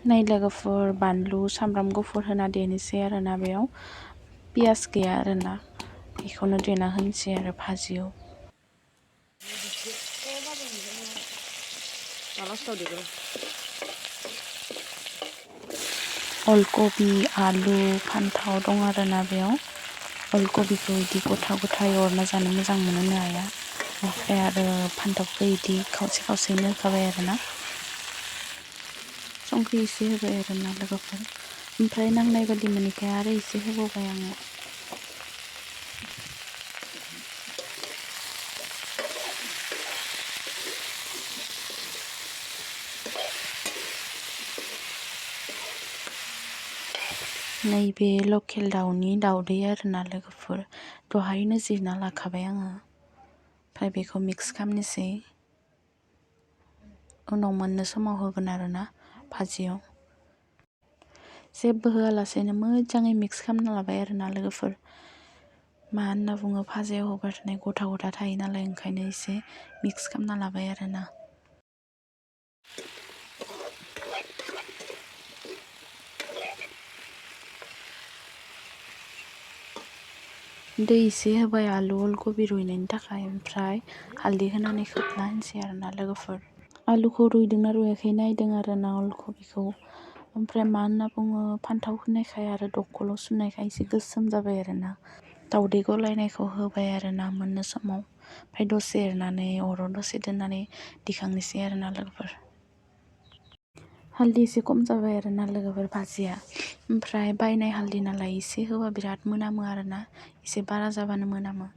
नै लोगोफोर बानलु सामब्राम गुफुर होना देनोसै आरोना बेयाव पियास गैया आरोना बेखौनो देना होनोसै आरो भाजियाव अलकबि आलु फान्थाव दं आरोना बेयाव अलकबिखौ इदि गथा गथा एवना जानो मोजां मोनो आइया ओमफ्राय आरो फान्थावखौ इदि खावसे खावसेनो होखाबाय आरोना संख्रि एसे होबाय आरोना लोगोफोर ओमफ्राय नांनाय बादि मोनैखाय आरो एसे होबावबाय आङो नैबे लकेल दाउनि दाउदै आरोना लोगोफोर दहायनो जिरना लाखाबाय आङो ओमफ्राय बेखौ मिक्स खालामनोसै उनाव मोननो समाव होगोन आरोना भाजियाव जेबो होआलासेनो मोजाङै मिक्स खालामना लाबाय आरोना लोगोफोर मा होनना बुङो भाजायाव होबाथाय गथा गथा थायो नालाय ओंखायनो एसे मिक्स खालामना लाबाय आरोना दै एसे होबाय आलु अलकबि रुइनायनि थाखाय ओमफ्राय हालदै होनानै खोबना होनोसै आरोना लोगोफोर आलुखौ रुइदोंना रुइयाखै नायदों आरोना अलकबिखौ ओमफ्राय मा होनना बुङो फान्थाव होनायखाय आरो दंखलाव सुनायखाय एसे गोसोम जाबाय आरोना दाउदै गलायनायखौ होबाय आरोना मोननो समाव ओमफ्राय दसे एरनानै अराव दसे दोननानै दिखांनोसै आरोना लोगोफोर हालदै एसे खम जाबाय आरोना लोगोफोर भाजिया ओमफ्राय बायनाय हालदै नालाय एसे होबा बिराद मोनामो आरोना एसे बारा जाबानो मोनामो